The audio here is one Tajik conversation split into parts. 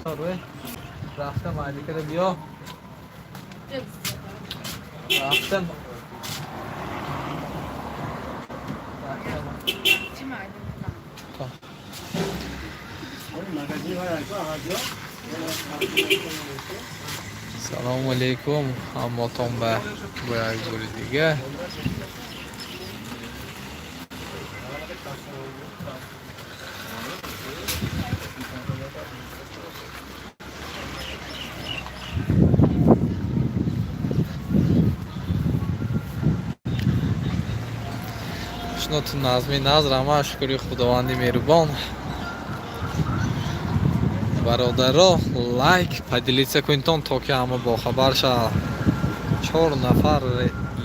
Рафта майдикада биё. Рафта. Салому алейкум, ҳаммотон ба бо як бори дига. Шуноту назми назр, ҳама шукри Худованди меҳрубон. Бародаро, лайк, поделиться кунитон, то ки ҳама бохабар шавад. Чор нафар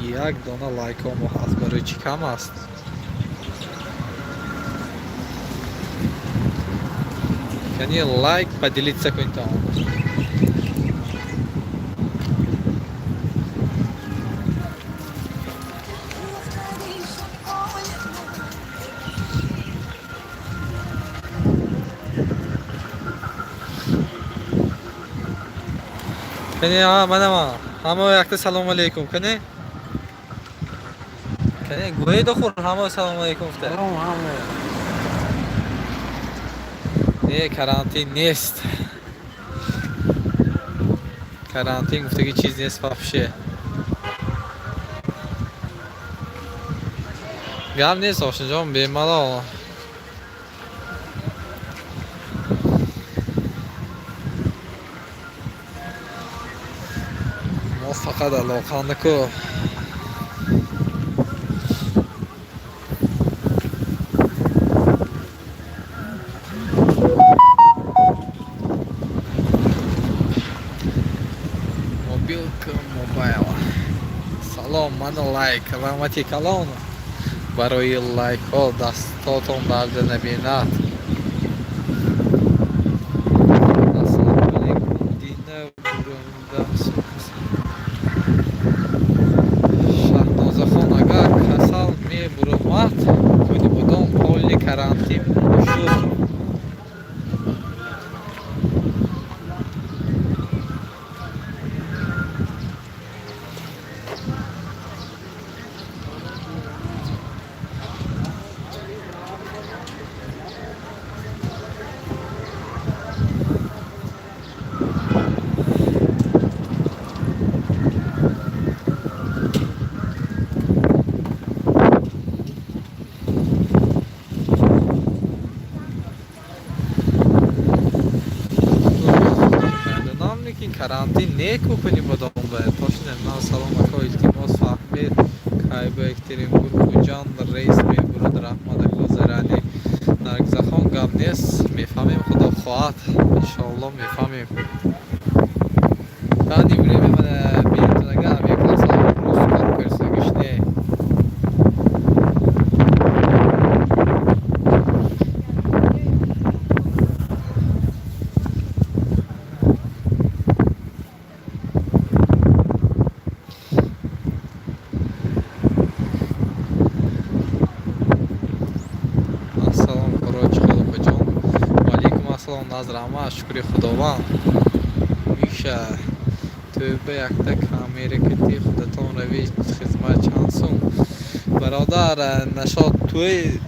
як дона лайкҳо мо ҳаст, барои чӣ кам аст? Кани лайк, поделиться кунитон. Кани а манама ҳама якта салому алейкум кани. Кани гӯед охур, ҳама салому алейкум гуфта. Не, карантин нест. Карантин гуфтаги чиз нест вообще. Гап нест, Ошинҷон, бемалол. Мо фақат алоқандаку. Мобилка мобайл. Салом, мана лайк, раҳмати калон барои лайкҳо, дастотон дарда набинад. Ассалому алейкум, Дина бурундам. Шаҳнозахон, агар касал мебуромад, Конибодом полный карантин шуд. Медонам, лекин карантин неку Конибодом ба. Точно ман. Салом, ако, илтимос, фаҳмед, кай ба Екатеринбург, Хуҷанд рейс мебурад? Раҳмат, ако, зарани. Наргизахон, гап нест, мефаҳмем, худо хоҳад, иншоалло мефаҳмем. Данный время мана бинитонага, авиакасса рӯз кор кардагиш не. Ассалом, короче, холукаҷон. Ваалейкум ассалом, Назр, ҳама шукри Худованд. Миша, тӯба, якта камера кити худатон рави, хизмат чанд сум? Бародар, нашод, тӯй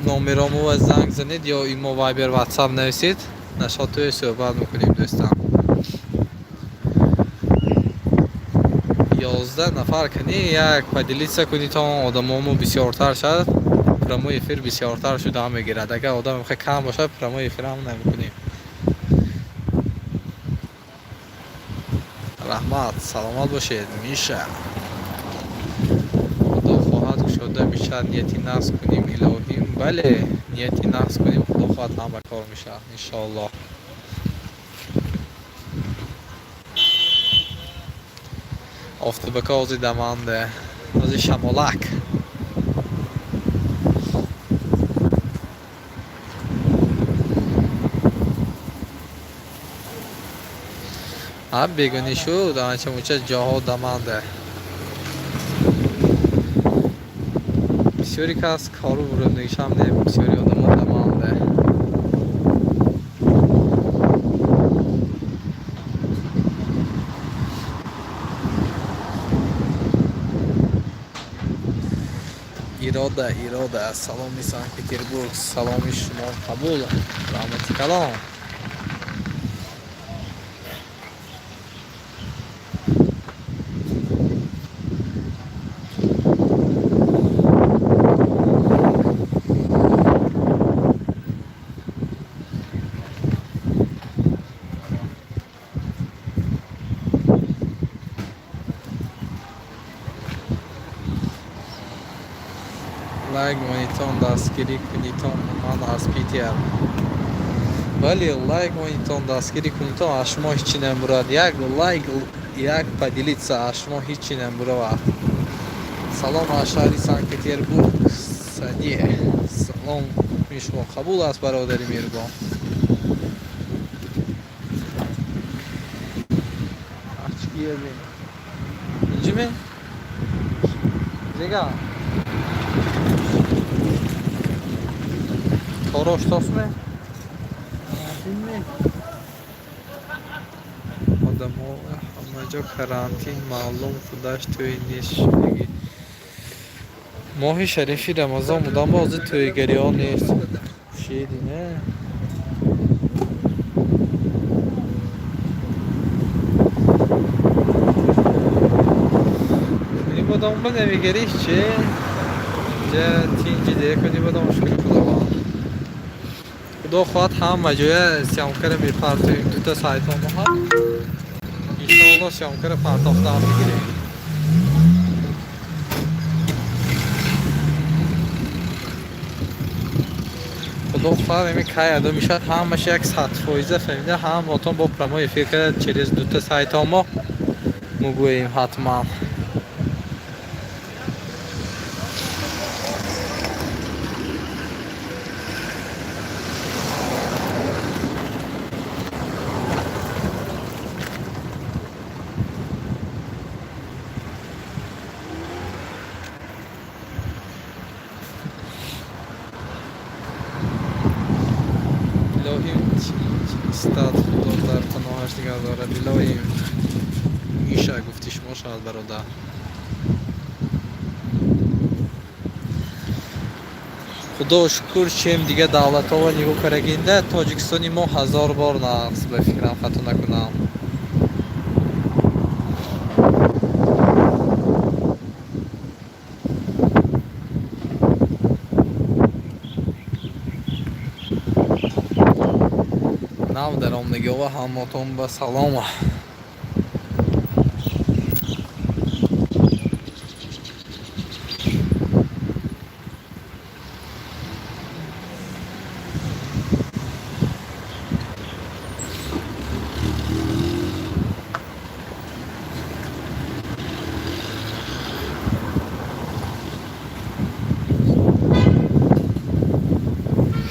номеромова занг занед ё имо, Вайбер, Ватсап нависед. Нашод, тӯй суҳбат мекунем, дӯстам. 11 нафар, кани як поделиться кунитон, одамомо бисёртар шавад, прямой эфир бисёртар шуда мегирад. Агар одам хеле кам бошад, прямой эфирам намекунем. Раҳмат, саломат бошед, Миша. Худо хоҳад, кушода мешавад, нияти нағз кунем, илоҳим. Бале, нияти нағз кунем, худо хоҳад, ҳама кор мешавад, иншоаллоҳ. Офтобака ҳозир даманде, ҳозир шамолак. А бегунӣ шуд, анча мунча ҷоҳо даманде. Бисёри кас кору бурдагишам не, бисёри одамо даманде. Ирода, Ирода, саломи Санкт-Петербург, саломи шумо қабул, раҳмати калом. Лайк монитон, дастгирӣ кунитон, ман аз Питер. Бале, лайк монитон, дастгирӣ кунитон, аз шумо ҳечи намебурад. Як лайк, як поделиться, аз шумо ҳечи намебуравад. Салом аз шаҳри Санкт-Петербург, Садие. Салом шумо қабул аст, бародари меҳрубон. Очки инҷиме? Зега? Корош тосме? Одамо ҳамаҷо карантин, маълум худаш тӯй нест шудагӣ. Моҳи шарифи Рамазон будам, бози тӯйгариҳо нест. Шиди не? Кунӣ бодом ба навигариш че? Инҷа тинҷи де кунӣ бодом, шукри Худованд. Худо хоҳад, ҳама ҷоя съёмкара мепартоем, дута сайтҳомо ҳам. Иншоалло, съёмкара партофтаам мегирем. Худо хоҳад, ами кай адо мешавад, ҳамааш 100% фаҳмида, ҳамаотон бо прямой эфир карда через дута сайтҳомо мегӯем ҳатман. Илоҳим тинҷ истад, Худо дар паноҳаш нигаҳ дорад. Илоҳим Миша, гуфти шумо шавад, бародар. Худо шукр, чем дига давлатҳоро нигоҳ карагинда, Тоҷикистони мо ҳазор бор нағз, ба фикрам, хато накунам. Нав даромдагиҳо ҳамотон ба салом.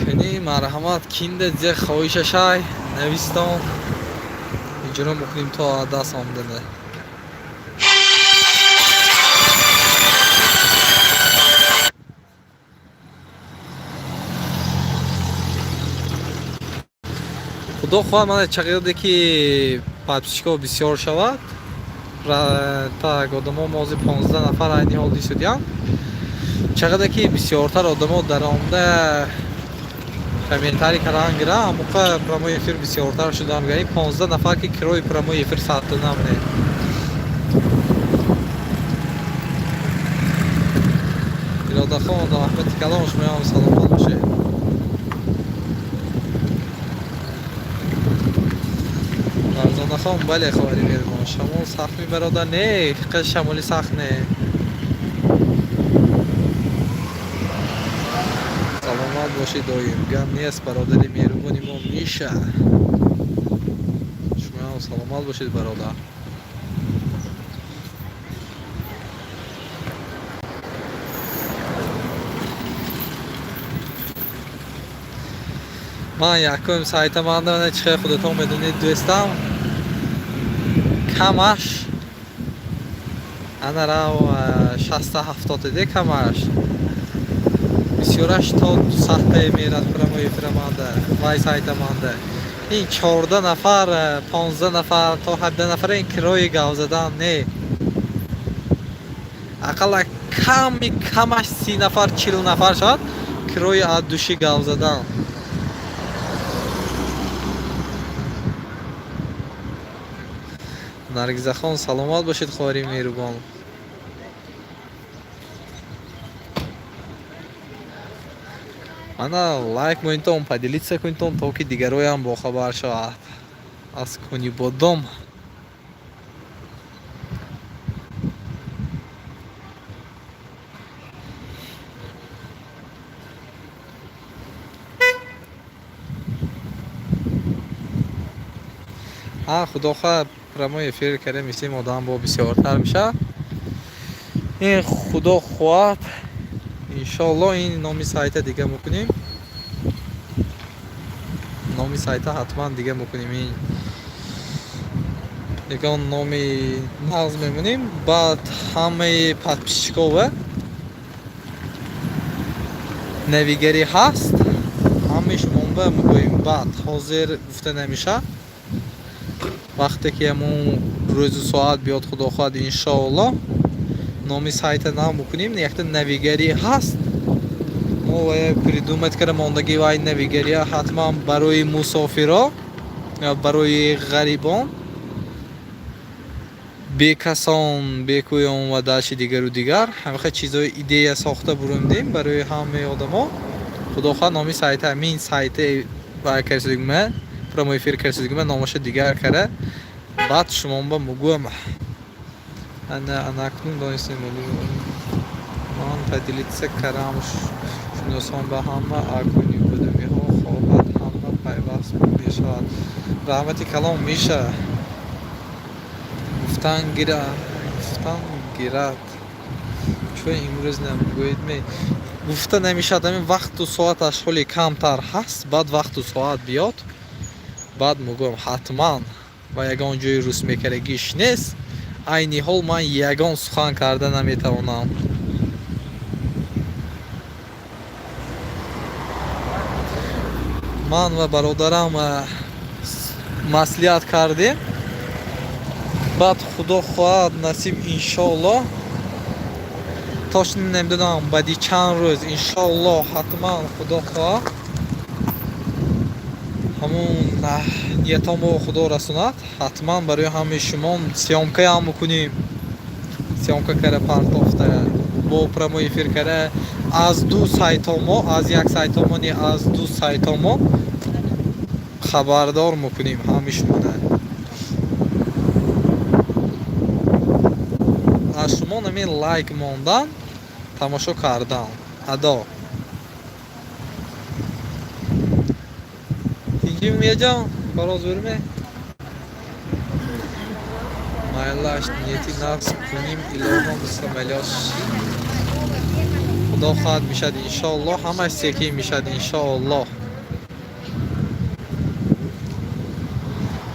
Кани, марҳамат, кинда зе хоҳишашай, навистон, иҷро мекунем то даст омдана. Худо хоҳад, мана чақиде ки подписчикҳо бисёр шавад, так одамо мози 15 нафар айни ҳол дисудиям. Чақаде ки бисёртар одамо даромда комментарий кардан гира, ҳамоқа прямой эфир бисёртар шудан гира. Ин 15 нафар ки кирои прямой эфир сабт намне. Иродахон, раҳмати калом, шумоям саломат бошед. Фарзонахон, бале, хоҳари меҳрубон. Шамол сахт мебарода? Не, ҳақиқат шамоли сахт не. Саломат бошед доим. Гап нест, бародари меҳрубони мо Миша. Шумоям саломат бошед, бародар. Ман якум сайта манда, чӣ хел худатон медонед, дӯстам, камаш ана рав 60-70 де камаш. Бисёраш то 200-тае мерад прямой эфира манда, вай сайта манда. Ин 14 нафар, 15 нафар то 17 нафар ин кирои гап задан не. Ақалла ками камаш 30 нафар, 40 нафар шавад, кирои аз души гап задан. Наргизахон, саломат бошед, хоҳари меҳрубон. Мана лайк монитон, поделиться кунитон, то ки дигароям бохабар шавад аз Конибодом. А худо хоҳад, прямой эфир кардем, мислим одам бо бисёртар мешавад. Ин худо хоҳад, иншоалло, ин номи сайта дига мекунем. Номи сайта ҳатман дига мекунем. Ин ягон номи нағз мемонем, баъд ҳамаи подписчикова навигарӣ ҳаст, ҳамаи шумоба мегӯем. Баъд ҳозир гуфта намешавад. Вақте ки ҳамон рӯзу соат биёд, худо хоҳад, иншоалло, номи сайта нав мекунем. Якта навигарӣ ҳаст, мо вая придумать карда мондагӣ. Вай навигария ҳатман барои мусофиро, барои ғарибон, бекасон, бекӯён ва дашти дигару дигар ҳамаха чизҳои идея сохта бурондем барои ҳамаи одамо. Худо хоҳад, номи сайта, ҳамин сайта вай кардагима, прямой эфир кардагима, номаша дигар карда, баъд шумоба мегӯям. Ана анакнун донистем. Ман поделиться кардам шиносон ба ҳама акунибудамиҳо хоҳад, ҳама пайваст мешавад. Раҳмати калом, Миша. Гуфтан гирад, чун имрӯз намегӯед ме? Гуфта намешавад, ҳамин вақту соаташ ҳоли камтар ҳаст. Баъд вақту соат биёд, баъд мегӯям ҳатман. Ва ягон ҷои рӯсмекарагиш нест. Айни ҳол ман ягон сухан карда наметавонам. Ман ва бародарам маслиҳат кардем. Баъд худо хоҳад, насиб, иншоалло, точно намедонам, баъди чанд рӯз, иншоалло, ҳатман, худо хоҳад, ҳамун ниятомо худо расонад, ҳатман барои ҳамаи шумо съёмкаам мекунем. Съёмка кара, партофта, бо прямой эфир кара, аз ду сайтомо, аз як сайтомо не, аз ду сайтомо хабардор мекунем ҳамаи шумона. Аз шумо нами лайк мондан, тамошо кардан адо. Тинҷи, Умияҷон, пароз бурме? Майлаш, нияти нағз куним, илоҳом, самалёш. Худо хоҳад, мешад, иншоалло, ҳамаш секин мешад, иншоалло.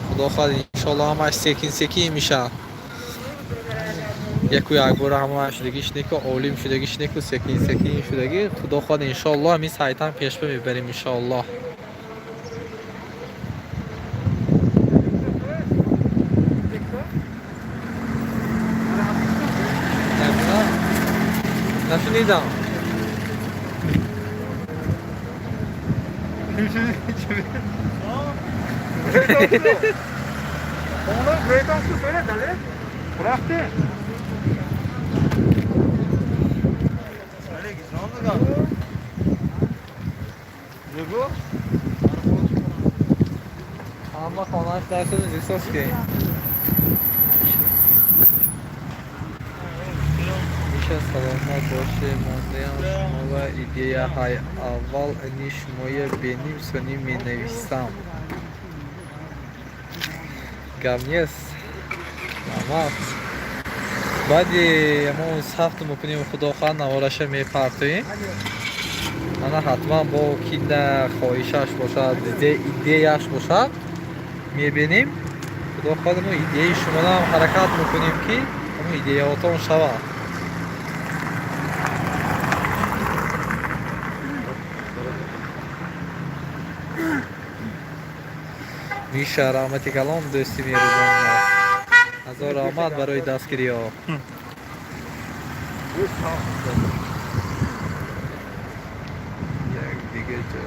Худо хоҳад, иншоалло, ҳамаш секин секин мешад. Яку якбора ҳамааш шудагиш неку, олим шудагиш неку, секин секин шудагӣ. Худо хоҳад, иншоалло, ҳамин сайтам пешба мебарем, иншоалло. Нашунидам. Bıraktı. Ne bu? Ҳама хонааш дарсони Высоцкий. Миша, саломат боше. Мондаям шумо ва идеяҳай. Аввал ани шумоя беним, сонӣ менависам. Гап нест. Раҳмат. Баъди ҳамон сахт мекунем, худо хоҳад, навораша мепартоем. Ана ҳатман бо кина хоҳишаш бошад, идеяш бошад, мебинем. Худо хоҳад, мо идеяи шумоам ҳаракат мекунем, ки ҳамон идеяотон шавад. Миша, раҳмати калом, дӯсти меҳрубон, ҳазор раҳмат барои дастгириҳо. Як дига ҷо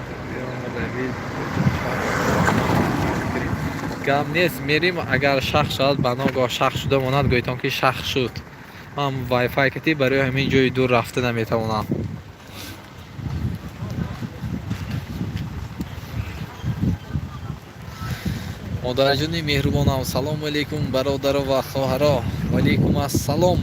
равид. Гап нест, мерим, агар шах шавад, ба ногоҳ шах шуда монад, гӯйтон ки шах шуд. Ман вайфай кати барои ҳамин ҷои дур рафта наметавонам. Модараҷони меҳрубонам, салому алейкум, бародаро ва хоҳаро. Ваалейкум ассалом.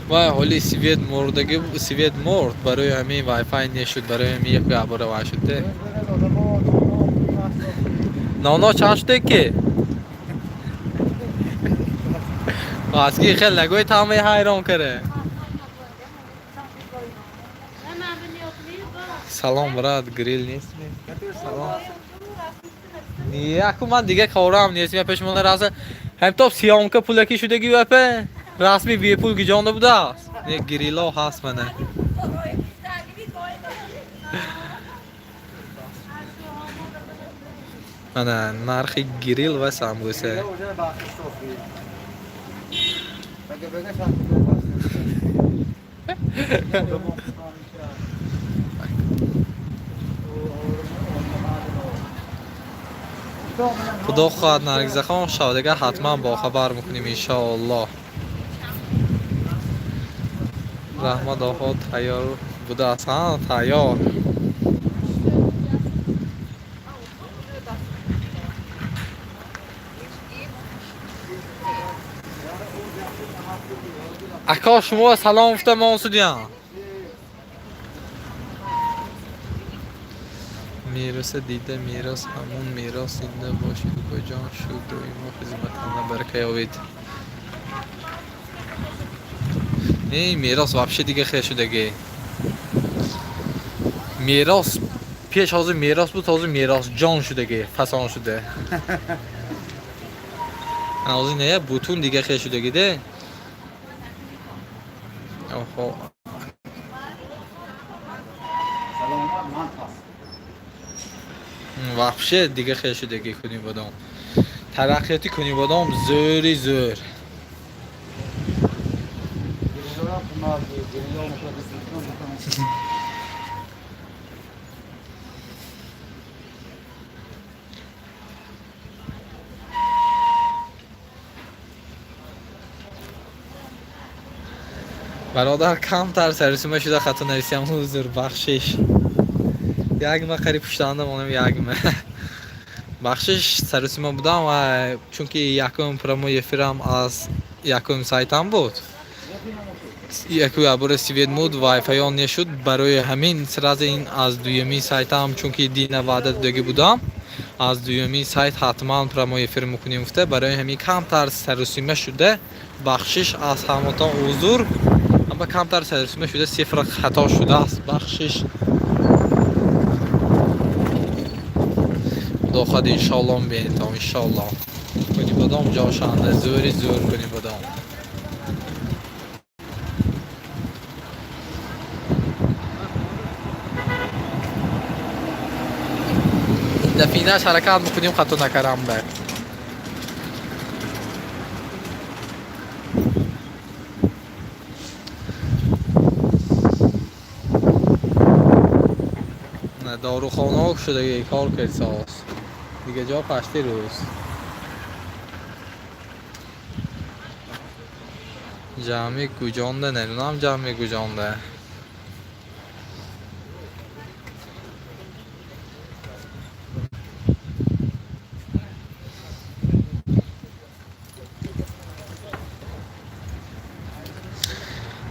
Вай, ҳоли свет мурдаги, свет мурд, барои ҳамин вайфай нешуд, барои ҳамин як габора вай шуд. Ноно чанд шуде ки? Аски хел нагӯй, тамаи ҳайрон каре. Салом, брат, грил нест? Салом. Яку ман дига корам нест, я пеш мона раза ҳамтоп съёмка пулаки шудаги вапе. Расми бепул гиҷонда будааст. Не, грило ҳаст мана. Мана нархи грил ва самбуса. Худо хоҳад, Наргизахон шавдага ҳатман бохабар мекунем, иншоаллоҳ. Раҳмат, оҳо, тайёр будааст, ҳа, тайёр. Ака, шумо салом гуфта мон судиям. Мероса дида, мерос ҳамон мерос. Зинда бошед, укоҷон, шуд доимо хизматона барака ёбед. Не, мерос вообще дига хел шудаги. Мерос пеш ҳозир мерос буд, ҳозир меросҷон шудаги, фасон шуда. Ҳозир не, бутун дига хел шудаги де. Оҳо. Саломат, ман пас. Вообще дига хел шудаги Кунибодом. Тараққиёти Кунибодом зӯри зӯр. Грило қимат, грило мушоҳида. Бародар, камтар сарисима шуда, хато нависиям, узр, бахшиш. Ягма қариб пуштанда монам, ягма. Бахшиш, сарисима будам ва чунки якум прямой эфирам аз якум сайтам буд. Яку ябора свет муд, вайфайон нешуд, барои ҳамин сразу ин аз дуюми сайтам, чунки дина ваъда додагӣ будам, аз дуюми сайт ҳатман прямой эфир мекунем гуфта, барои ҳамин камтар сарусима шуда, бахшиш аз ҳамотон, узур, амма камтар сарусима шуда, сифра хато шудааст, бахшиш. Худо хоҳад, иншоалло бенитом, иншоалло. Кунибодом ҷошанда, зӯри зӯр Кунибодом. Дафинаш ҳаракат мекунем, хато накарам ба. Дорухонаҳо шудаги кор кардсоз. Дига ҷо пашти рӯз. Ҷамъи гуҷонда, намедонам ҷамъи гуҷонда.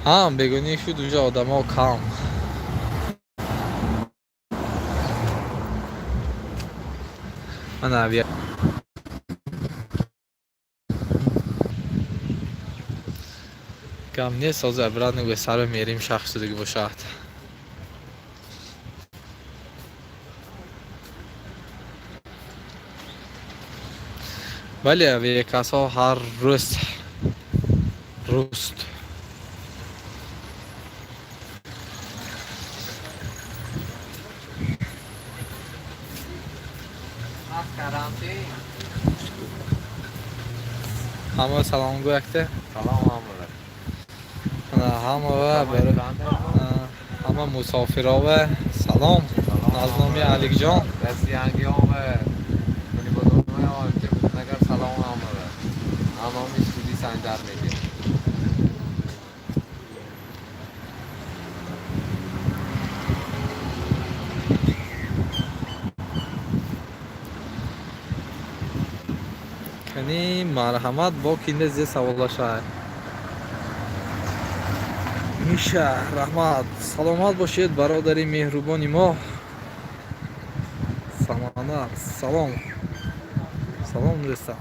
Ҳа, бегунӣ шуд, уҷа одамо кам. Мана гап нест, ҳозир обратно саро мерим, шах шудаги бошад. Бале, авиакассаҳо ҳар рӯз Дуруст. Карантин. Ҳама саломгӯ якта. Салом ҳамаро. Ҳама ҳама мусофирова салом. Аз номи Аликҷон. Россиягиёва нагар салом ҳамаро. Аз номи студи Санҷар мегӯем. Кани, марҳамат, бо кинда зе саволашай. Миша, раҳмат, саломат бошед, бародари меҳрубони мо. Самана, салом, салом, дӯстам.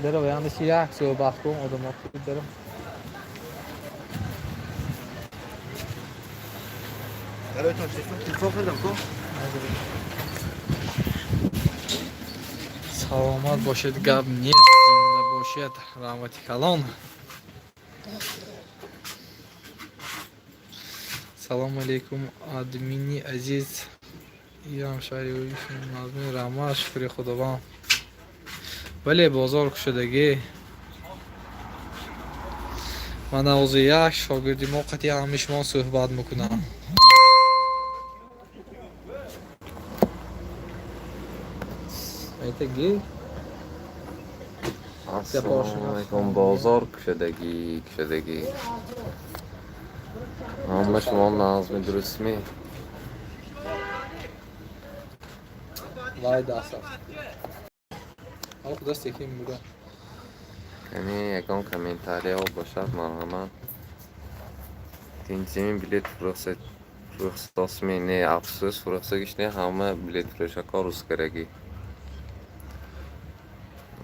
Деро яндаши як суҳбат кун, одамо деро. Барои телефон кардам ку. Саломат бошед, гап нест, зинда бошед, раҳмати калон. Салому алейкум, админи азиз. Ирам шаҳри назми, раҳмат, шукри Худованд. Бале, бозор кушодагӣ. Ман ҳозир як шогирди мо қатъи ҳами шумо суҳбат мекунам. Айтаги. Ассалому алайкум, бозор кушодагӣ, кушодагӣ. Ҳама шумо назми, дурустми? Вай даст. Ҳол худо секин буда. Кани, ягон комментарияо бошад, марҳамат. Тинҷими билет фурӯхтосми? Не, афсӯс, фурӯхтагиш не, ҳама билетфурӯшако рӯзкарагӣ.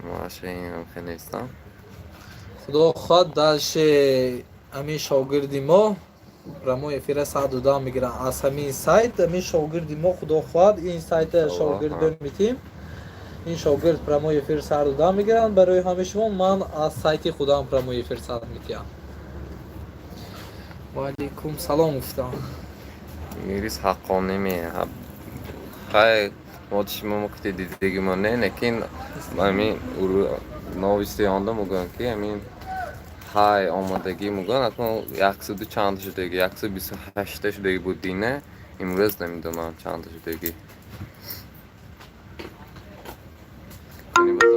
Маша ин хе нестам. Худо хоҳад, дальше ҳамин шогирди мо прямой эфира сар дода мегиранд аз ҳамин сайт. Ҳамин шогирди мо, худо хоҳад, ин сайта шогирд метим, ин шогирд прямой эфир сар дода мегиранд барои ҳамаи шумо. Ман аз сайти худам прямой эфир сар метиҳам. Ваалайкум салом гуфтам. Мирис ҳаққонӣ ме? Хай, мо шумо мукти дидагимо не, лекин ҳамин новости онда мегӯянд, ки ҳамин ҳай омадагӣ мегӯянд, акнун яксаду чанд шудагӣ, 128-та шудагӣ буд дина, имрӯз намедонам чанда шудагӣ.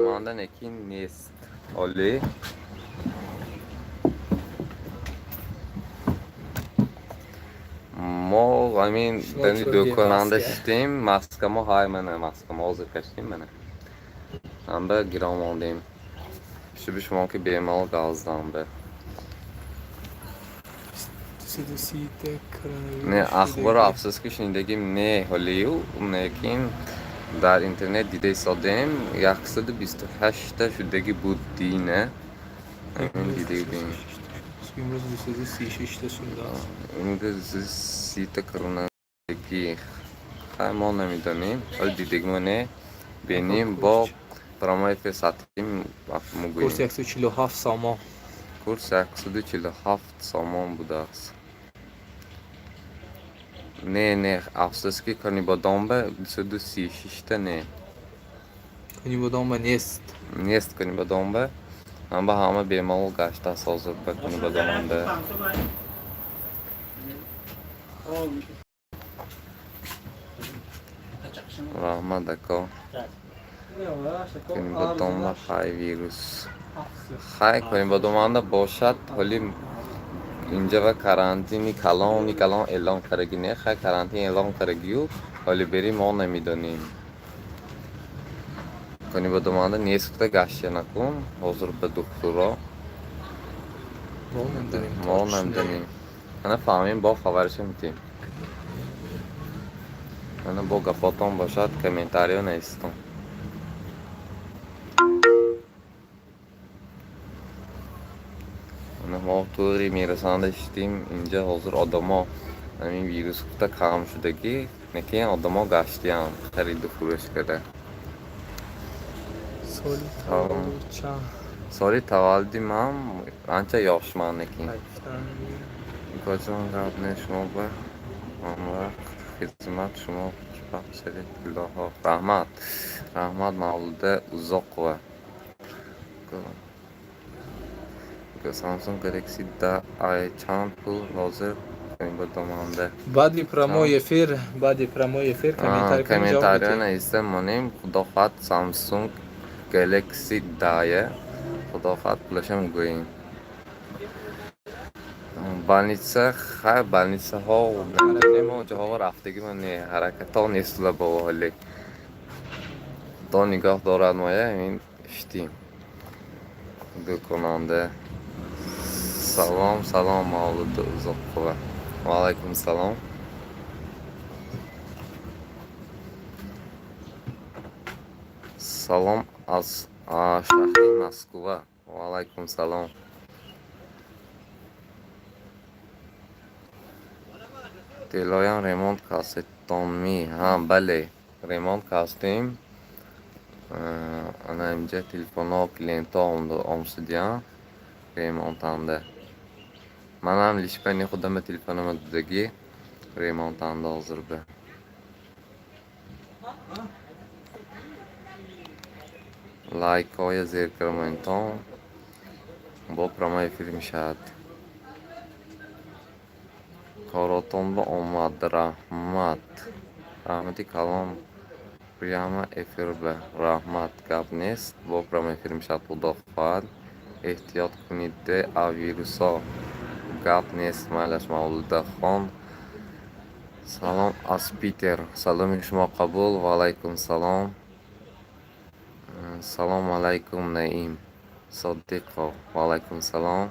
Манда лекин нест олӣ. Мо ҳамин дани дӯконанда шиштем, маскамо ҳай, мана маскамо ҳозир каштем, мана ҳamba гиром мондем. Шуби шумо ки бемалол газдамбе. Не, ахборо афсӯс, ки шунидагим не ҳолию, лекин дар интернет дида истодем, 128-та шудагӣ буд дина. Ҳамин дидагим. Имрӯз 236-та шудааст. Имрӯз 230-та коронавирусӣ. Хай, мо намедонем, ҳоли дидагимо не, бинем, бо прямой эфир сатим мегӯем. Курс 147 сомон. Курс 147 сомон будааст. Не, не, афсӯс, ки Конибодомба 236-та не. Конибодомба нест. Нест Конибодомба. Ҳама ҳама бемалол гаштааст ҳозир ба Конибодомба. Раҳмат, ако. Конибодомба хай вирус. Хай, Конибодоманда бошад, ҳоли инҷа ва карантини калони калон эълон кардаги не, хай, карантин эълон кардагию, ҳоли бери мо намедонем. Конибодоманда нест гуфта гашта накун, ҳозир ба духтуро. Мо намедонем. Мо намедонем. Ана фаҳмем, бо хабарша метиҳем. Ана бо гапотон бошад, комментариё нависитон. Ана мо тури мерасанда шидем, инҷа ҳозир одамо ҳамин вирус гуфта кам шудагӣ, лекин одамо гаштиянд хариду фурӯш карда. Соли таваллуд чанд? Соли таваллуди ман анча ёшман, лекин. Укаҷон, гап не, шумо ба ҳамвақт хизмат, шумо хушбахт шавед, илоҳо. Раҳмат, раҳмат, Мавлуда Узоқова. Samsung Galaxy да ай чанд пул ҳозир ба доманда? Баъди прямой эфир, баъди прямой эфир комментарий. Комментария нависта монем. Худо хоҳад, Samsung Galaxy дая, худо хоҳад, пулаша мегӯем. Больница, хай, больницаҳо намедонем, ҷоҳо рафтагима не, ҳаракатҳо нестула бо ҳоле. Худо нигоҳ дорад моя, ин иштим дуконанда. Салом, салом, Мавлуда Узоқова. Ва алайкум салом. Салом аз шаҳри Москва. Ва алайкум салом. Телоям ремонт кастетонми? Ҳа, бале, ремонт кастем. Ана инҷа телефонҳо, клиентҳо омсудиян ремонтанда. Манам лишпани худама телефонама додагӣ ремонтанда ҳозир ба. Лайкҳоя зер кардамоентон, бо прямой эфир мешавад. Коротон ба омад, раҳмат. Раҳмати калон, прямо эфир ба. Раҳмат, гап нест, бо прямой эфир мешавад, худо хоҳад. Эҳтиёт кунед аз вирусҳо. Гап нест, майлаш, Мавлудахон. Салом аз Питер. Саломи шумо қабул. Ва алайкум салом. Салом алайкум, Наим Содиқов. Ва алайкум салом.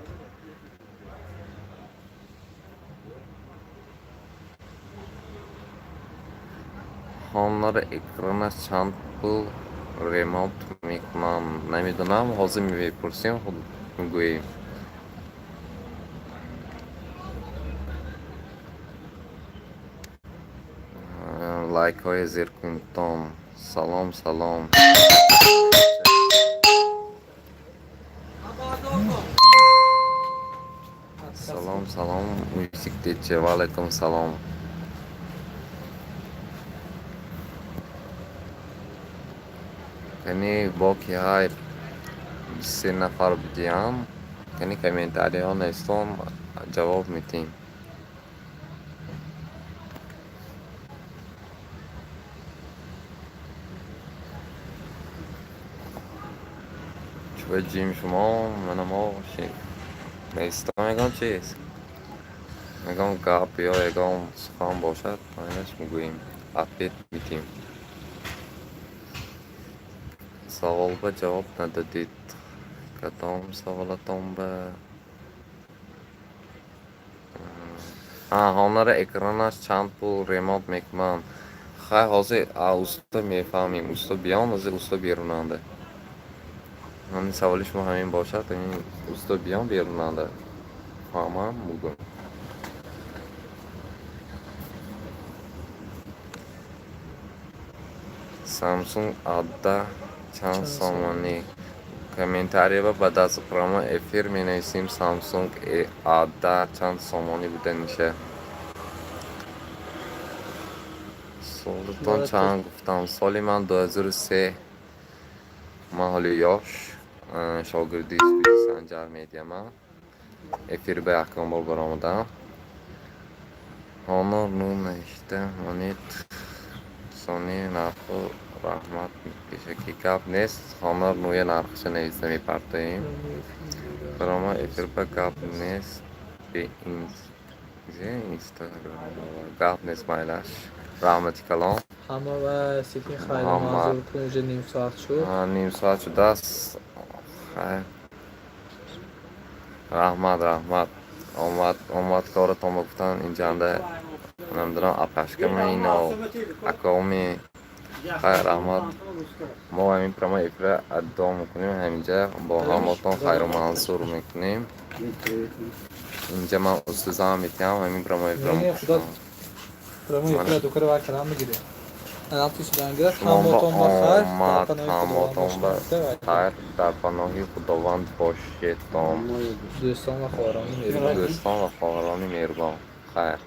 Honor экранаш чанд пул ремонт мекунам? Намедонам, ҳозир мепурсем, худ мегӯем. Лайкҳоя зер кунедтон. Салом, салом. Салом, салом, Мюзик Дече. Ва алайкум салом. Кани боки ҳай 23 нафар будиям. Кани комментариҳо навистон, ҷавоб медиҳем. Чӯба ҷим шумо, мана мо навистон, ягон чиз, ягон гап ё ягон сухан бошад, майнаш мегӯем, ответ медиҳем. Савол ба ҷавоб надодед. Кадом саволатон ба? Honor экранаш чанд пул ремонт мекунанд? Хай, ҳозир уста мефаҳмем. Уста биён, ҳозир уста берунанда. Ҳамин саволи шумо ҳамин бошад, ҳамин уста биён берунанда. Фаҳмам, мугӯм. Samsung A10 чанд сомонӣ? Комментарияба баъд аз прямой эфир менависем, Samsung A10 чанд сомонӣ буданиша. Солатон чанд гуфтам? Соли ман 2003. Ман ҳоли ёш, шогирди студияи Санҷар Медиаман. Эфир ба якум бор баромадам. Honor ну навишта монед, сони нарху, раҳмат пешакӣ. Гап нест, Honor нуя нархаша нависта мепартоем. Прямой эфир ба гап нест, бе инстаграм гап нест, майлаш. Раҳмати калон. Ҳама ва секин хайр манзур кун, уже ним соат шуд. Ним соат шудааст. Хайр. Раҳмат, раҳмат. Омад, омад коратон ба гуфтан инҷанда, намедонам, апашкама ино, акоми. Хайр, раҳмат. Мо ҳамин прямой эфира адо мекунем ҳаминҷа, бо ҳамотон хайру мансур мекунем. Инҷа ман устозам метиҳам ҳамин прямой эфира. Прямой эфира дукара вар калам мегирем. Анату шудангира. Шумо ба Ҳамотон ба хайр, дар омад. паноҳи Худованд Ҳамотон ба бошед. хайр, дар паноҳи Худованд бошедтон. Дӯстон ва хоҳарони меҳрубон. Дӯстон ва хоҳарони меҳрубон, хайр.